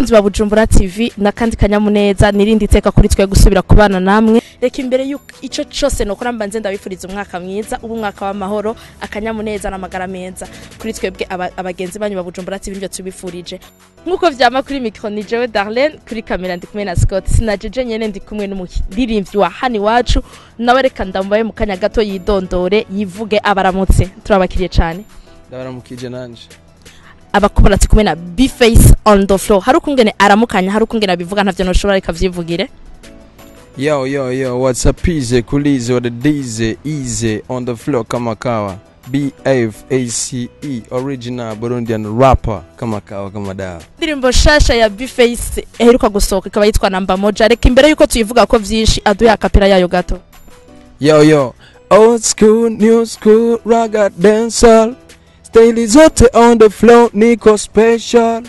Bakunzi ba Bujumbura TV, n'akandi kanyamuneza nirindi teka kuri twe gusubira kubana namwe. Reka imbere yuko ico cose nokora mbanze ndabifuriza umwaka mwiza, ubu umwaka w'amahoro, akanyamuneza n'amagara meza kuri twebwe abagenzi banyu ba Bujumbura TV. Nivyo tubifurije. Nkuko vyama, kuri micro ni jewe Darlene, kuri kamera ndi kumwe na Scott. Sinajeje nyene, ndi kumwe n'umuririmbyi wa hano iwacu nawe. Reka ndamubaye mu kanya gato yidondore, yivuge, abaramutse. Turabakiriye cane. Ndabaramukije nanje. Abakubona ati kumwe na B-Face on the floor, hari ukungene aramukanya, hari ukungene abivuga, ntavyo noshobora, reka vyivugire. Yo yo yo, what's up? Ize kulize what the easy on the floor kama kawa, B F A C E, original Burundian rapper, kama kawa kama dawa. Indirimbo shasha ya B-Face iheruka gusohoka ikaba yitwa Namba Moja. Reka imbere yuko tuyivuga ko vyinshi, aduhe a cappella yayo gato. Yo yo, old school, new school, ragga, dancehall, style zote on the floor, niko special.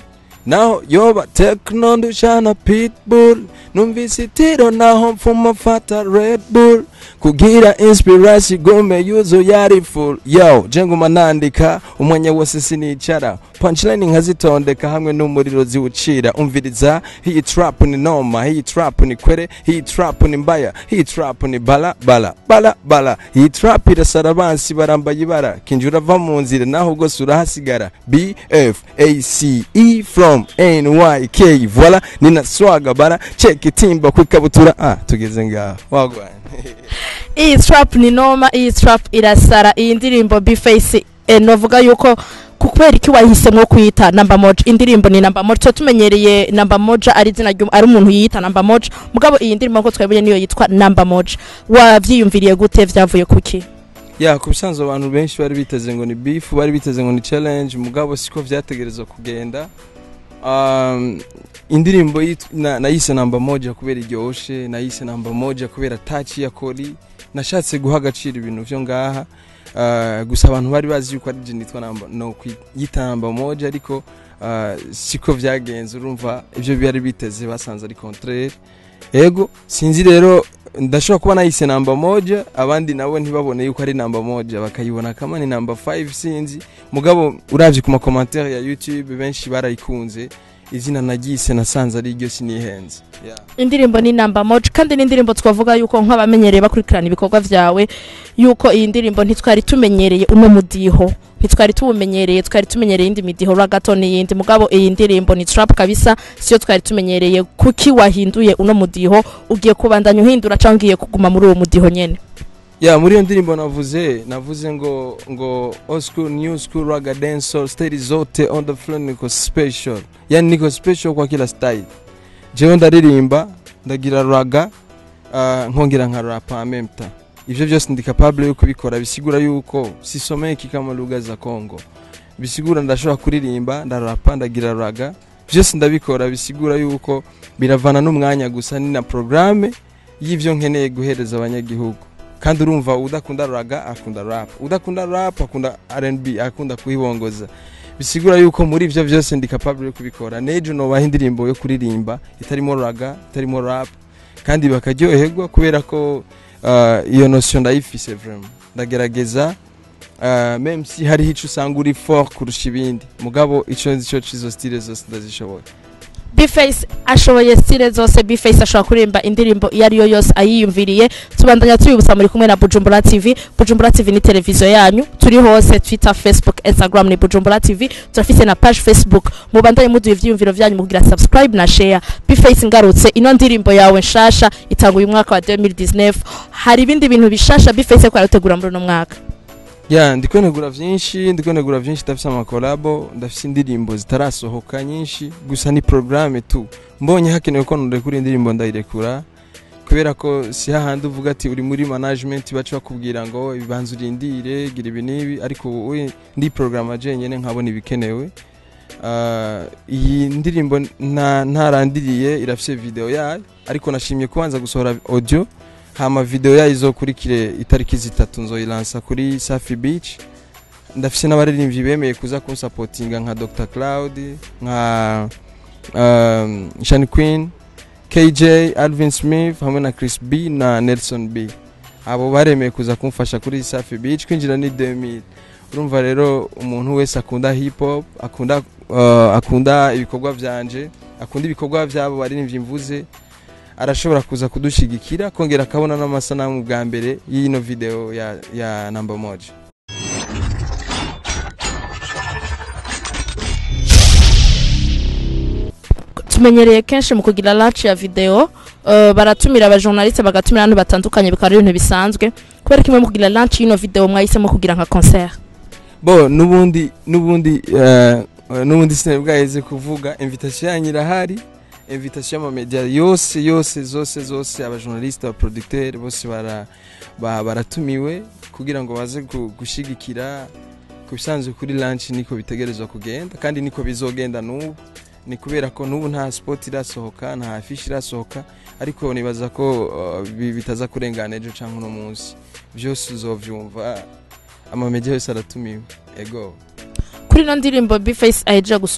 Naho yoba techno ndushana pitbull, numvise itiro naho mfuma mfata Red Bull kugira inspiration gume yuzuye ari full. Yo, je nguma nandika umwanya wose, sinicara, punchline nkazitondeka hamwe n'umuriro ziwucira. Umviriza iyi trap ni noma, iyi trap ni kwere, iyi trap ni mbaya, iyi trap ni bala bala bala bala, iyi trap irasara abansi barambaye ibara, kinjura va mu nzira naho rwose urahasigara. B F A C E from N Y K, voila, nina swaga bara check itimba kwikabutura. Ah, tugeze ngaho wagwan. Iyi trap ni noma, iyi trap irasara. Iyi ndirimbo, B-Face, novuga yuko kubera iki wahisemo kuyita Namba Moja? Indirimbo ni Namba Moja. Tuba tumenyereye Namba Moja ari izina ari umuntu yiyita Namba Moja, mugabo iyi ndirimbo nko twebonye niyo yitwa Namba Moja. Wavyiyumviriye gute? Vyavuye kuki? Ya, ku bisanzwe abantu benshi bari biteze ngo ni beef, bari biteze ngo ni challenge, mugabo siko vyategerezwa kugenda. Indirimbo nayise Namba Moja kubera iryoshe, nayise Namba Moja kubera touch ya kori, nashatse guha agaciro ibintu vyo ngaha. Gusa abantu bari bazi yuko ari je nitwa namba no kwiyita Namba Moja, ariko siko vyagenze. Urumva ivyo bari biteze basanze ari contraire. Ego, sinzi rero, ndashobora kuba nayise Namba Moja, abandi nabo ntibabone yuko ari Namba Moja, bakayibona kama ni namba 5, sinzi. Mugabo uravye ku ma commentaire ya YouTube, benshi barayikunze. Izina naryise nasanze ari ryo, sinihenze, yeah. Indirimbo ni Namba Moja, kandi ni indirimbo twavuga yuko nk'abamenyereye bakurikirana ibikorwa vyawe, yuko iyi ndirimbo ntitwari tumenyereye uno mudiho, ntitwari tuwumenyereye. Twari tumenyereye indi midiho, reggaeton n'iyindi, mugabo iyi ndirimbo ni trap kabisa, siyo twari tumenyereye. Kuki wahinduye uno mudiho? Ugiye kubandanya uhindura cyangwa ugiye kuguma muri uwo mudiho nyene? Ya, muri iyo ndirimbo navuze ngo old school, new school, ragga, dancehall, style zote on the floor, niko special, yani niko special kwa kila style. Jewe ndaririmba, ndagira ragga, nkongera nka rap en même temps. Ivyo byose ndi capable yo kubikora. Bisigura yuko sisomeki kama lugha za Congo. Bisigura ndashobora kuririmba, ndarapa, ndagira ragga, byose ndabikora. Bisigura yuko biravana n'umwanya gusa, ni na programme y'ivyo nkeneye guhereza abanyagihugu. Kandi urumva, udakunda ragga akunda rap, udakunda rap akunda R&B, akunda kuhibongoza. Bisigura yuko muri ivyo byose ndi capable yo kubikora. Nejo nobaha indirimbo yo kuririmba itarimo ragga, itarimo rap, kandi bakaryoherwa, kubera ko iyo notion ndayifise vraiment. Ndagerageza, même si hariho ico usanga uri fort kurusha ibindi, mugabo ico nzi cyo cizo style zose ndazishoboye. B-Face ashoboye style zose. B-Face ashobora kuririmba indirimbo iyo ariyo yose ayiyumviriye. Tubandanya tubibutsa, muri kumwe na Bujumbura TV. Bujumbura TV ni televiziyo yanyu, turi hose: Twitter, Facebook, Instagram ni Bujumbura TV. Turafise na page Facebook. Mubandanye muduha ivyiyumviro vyanyu mukugira subscribe na share. B-Face, ngarutse, ino ndirimbo yawe nshasha itanguye umwaka wa 2019. Hari ibindi bintu bishasha B-Face ko arategura muri uno mwaka? Ya, ndiko ntegura vyinshi, ndiko ntegura vyinshi. Ndafise amakolabo, ndafise indirimbo zitarasohoka nyinshi, gusa ni programme tu. Mbonye hakenewe ko ndorekura indirimbo, ndayirekura, kubera ko si hahandi uvuga ati uri muri management baca bakubwira ngo ibibanza urindire, gira ibi n'ibi. Ariko ubu ndi programme jenyene nkabona ibikenewe. Iyi ndirimbo ntarandiriye, irafise video yayo, ariko nashimye kubanza gusohora audio, hama video yayo izokurikire. Itariki 3 nzoyilansa kuri Safi Beach. Ndafise n'abaririmbyi bemeye kuza kunsapotinga nka Dr Cloud, nka Shani Queen, KJ, Alvin Smith hamwe na Chris B na Nelson B. Abo baremeye kuza kumfasha kuri Safi Beach. Kwinjira ni 2000. Urumva rero, umuntu wese akunda hip hop, akunda ibikorwa vyanje. akunda ibikorwa vyabo baririmbyi mvuze, arashobora kuza kudushigikira, kongera akabona n'amasanamu bwa mbere y'ino video ya Namba Moja. Tumenyereye kenshi mu kugira launch ya video, baratumira abajournaliste, bagatumira abantu batandukanye, bikaba ari ibintu bisanzwe. Kubera kimwe mu kugira launch y'ino video mwahisemo kugira nka concert? Bo nubundi sinari bwaheze kuvuga, invitation yanyu irahari, invitation y'ama media yose yose zose zose, abajournaliste, abaproducteur bose baratumiwe kugira ngo baze gushigikira. Ku bisanzwe kuri launch niko bitegerezwa kugenda, kandi niko bizogenda n'ubu. Ni kubera ko n'ubu nta spot irasohoka, nta affiche irasohoka, ariko nibaza ko bitaza kurengana ejo canke uno munsi, byose uzovyumva, amamedia yose aratumiwe. Ego. Kuri ino ndirimbo B-Face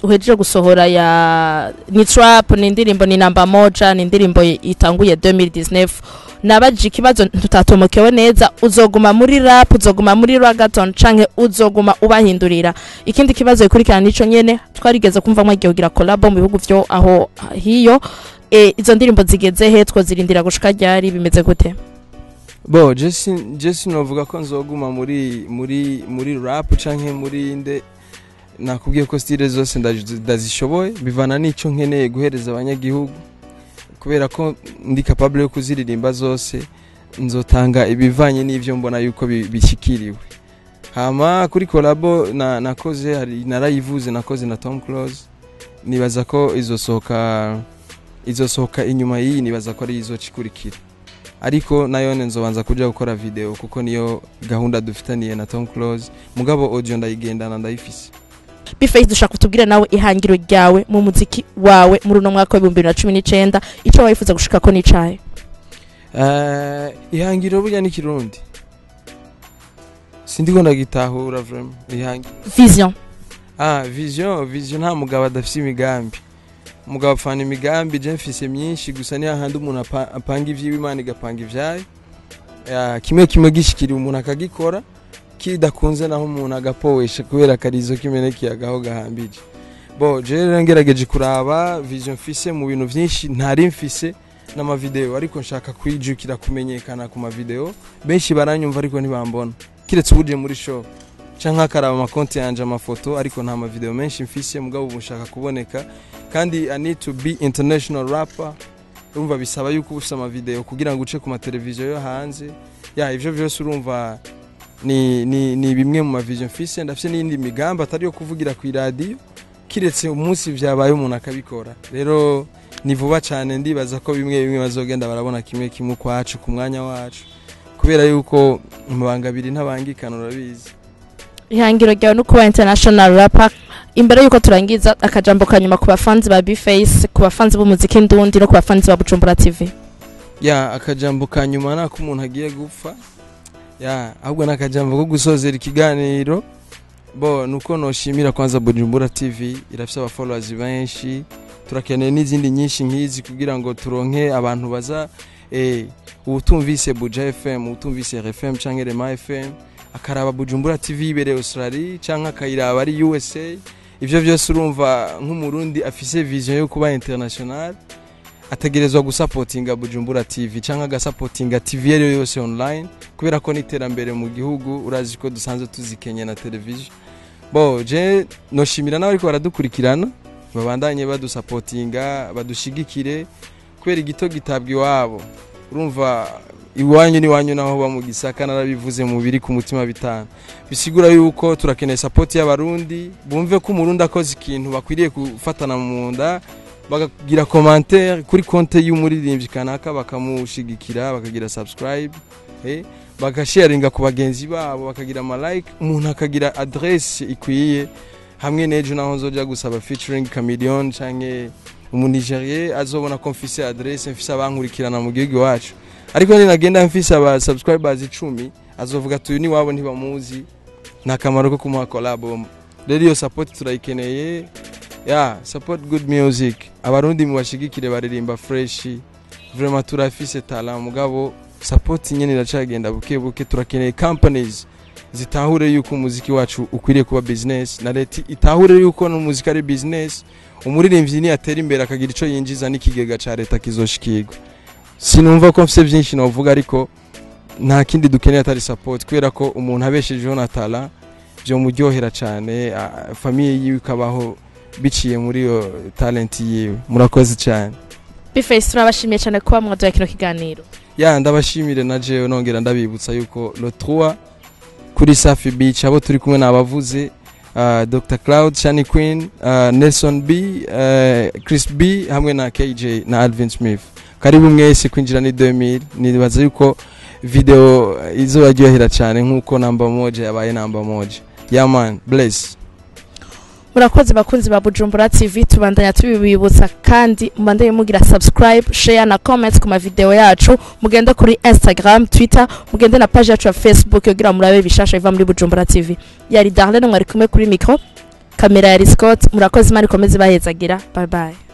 uhejeje gusohora ya ni trap, ni indirimbo ni Namba Moja, ni indirimbo itanguye 2019. Nabajije ikibazo tutatomokewe neza: uzoguma muri rap, uzoguma muri reggaeton, canke uzoguma ubahindurira? Ikindi kibazo gikurikirana nico nyene, twarigeze kumva mwagiye kugira collab mu bihugu vyo aho hiyo, izo ndirimbo zigeze he? Twozirindira gushika ryari? Bimeze gute? Bo je sinovuga ko nzoguma muri rap canke muri nde. Nakubwiye ko style zose ndazishoboye, bivana n'ico nkeneye guhereza abanyagihugu. Kubera ko ndi capable yo kuziririmba zose, nzotanga ibivanye n'ivyo mbona yuko bishyikiriwe. Hama kuri collabo nakoze, hari narayivuze, nakoze na Tom Close, nibaza ko izosohoka inyuma y'iyi, nibaza ko ari izocikurikira, ariko nayo nzobanza kuja gukora video kuko niyo gahunda dufitaniye na Tom Close. Mugabo audio ndayigendana, ndayifise. B-Face, dushaka kutubwira nawe ihangiro ryawe mu muziki wawe muri uno mwaka wa 2019, ico wifuza gushikako n'icaye? Ihangiro burya ni Kirundi, sindiko ndagitahura vraiment, ihangiro. Vision. Ah, vision. Vision, nta mugabo adafise imigambi, umugabo apfana imigambi. Je mfise myinshi, gusa ni hahandi umuntu apanga ivyiwe, Imana igapanga ivyayo. Ya, kimwe kimwe gishikiriye umuntu akagikora, kidakunze naho umuntu agapowesha kubera akarizo kimenekeye agaho gahambije. Bo je rero ngerageje kuraba vision mfise mu bintu vyinshi ntari mfise n'amavideo, ariko nshaka kwijukira kumenyekana ku mavideo. Benshi baranyumva ariko ntibambona, kiretse ubuje muri show canke akaraba amakonti yanje, amafoto, ariko nta mavideo menshi mfise. Mugabo ubu nshaka kuboneka, kandi I need to be international rapper. Urumva bisaba yuko uba ufise amavideo kugira ngo uce ku mateleviziyo yo hanze. Ya, ivyo vyose urumva ni bimwe mu mavision mfise. Ndafise n'iyindi migambi atari yo kuvugira ku iradiyo, kiretse umunsi vyabaye umuntu akabikora. Rero ni vuba cyane, ndibaza ko bimwe bimwe bazogenda barabona kimwe kimwe ukwacu ku mwanya wacu, kubera yuko amabanga abiri ntabangikana, urabizi. Ihangiro ryawe no kuba international rapper. Imbere yuko turangiza, akajambo ka nyuma ku bafanzi ba B-Face, ku bafanzi b'umuziki ndundi no ku bafanzi ba Bujumbura TV. Ya, akajambo ka nyuma nako umuntu agiye gupfa, ya, ahubwo ni akajambo ko gusozera ikiganiro. Bo nuko noshimira kwanza Bujumbura TV, irafise aba followers benshi. Turakeneye n'izindi nyinshi nk'izi kugira ngo turonke abantu baza utumvise Buja FM, utumvise RFM canke Rema FM, akaraba Bujumbura TV ibereye Australia canke akayiraba ari USA. Ivyo vyose urumva, nk'umurundi afise vision yo kuba international, ategerezwa gusapotinga Bujumbura TV canke agasapotinga TV iyo ariyo yose online, kubera ko n'iterambere mu gihugu, urazi ko dusanzwe tuzikenye na television. Bo je noshimira n'abariko baradukurikirana, babandanye badusapotinga, badushigikire, kubera igito gitabwa iwabo. Urumva iwanyu n'iwanyu naho ba mu Gisaka, narabivuze mu biri ku mutima bitanu. Bisigura yuko turakeneye support y'abarundi, bumve ko umurundi akoze ikintu bakwiriye gufatana mu nda, bakagira commentaire kuri konte y'umuririmbyi kanaka, bakamushigikira, bakagira subscribe, bagasharinga ku bagenzi babo, bakagira ama like, umuntu akagira adresse ikwiye. Hamwe n'ejo naho nzoja gusaba featuring Chameleone canke umunigerie, azobona ko mfise adresse, mfise abankurikirana mu gihugu iwacu. Ariko ninagenda mfise aba subscribers 10, azovuga ati uyu ni wabo ntibamuzi, nta kamaro ko kumuha collab. Rero iyo support turayikeneye. Ya, support good music, abarundi mubashigikire, baririmba fresh vraiment, turafise talent, mugabo support nyene iracagenda buke buke. Turakeneye companies. zitahure yuko umuziki wacu ukwiriye kuba business, na leta itahure yuko n'umuziki ari business. Umuririmbyi niyatera imbere akagira ico yinjiza, n'ikigega ca leta kizoshikirwa. Sinumva ko mfise byinshi novuga, ariko nta kindi dukeneye atari support, kubera ko umuntu abeshejeho na talent vyomuryohera cane, famille yiwe ikabaho biciye muri iyo talent yiwe. Murakoze cyane. B-Face, turabashimiye cyane kuba mwaduhaye kino kiganiro. Ya, ndabashimire na jewe, nongera ndabibutsa yuko le 3 kuri Safi Beach abo turi kumwe nabavuze, Dr Cloud, Shani Queen, Nelson B, Chris B hamwe na KJ na Alvin Smith. Karibu mwese, kwinjira ni 2000. Nibaza yuko video izobaryohera cyane nkuko namba moja yabaye namba moja. Yeah man, bless. Murakoze bakunzi ba Bujumbura TV. Tubandanya tubibibutsa kandi mubandanye mugira subscribe, share na comment ku ma video yacu. Mugende kuri Instagram, Twitter, mugende na page yacu ya Facebook kugira murabe bishasha biva muri Bujumbura TV. Yari Darlene mwari kumwe kuri micro, kamera yari Scott. Murakoze, Imana ikomeze bahezagira. Bye bye.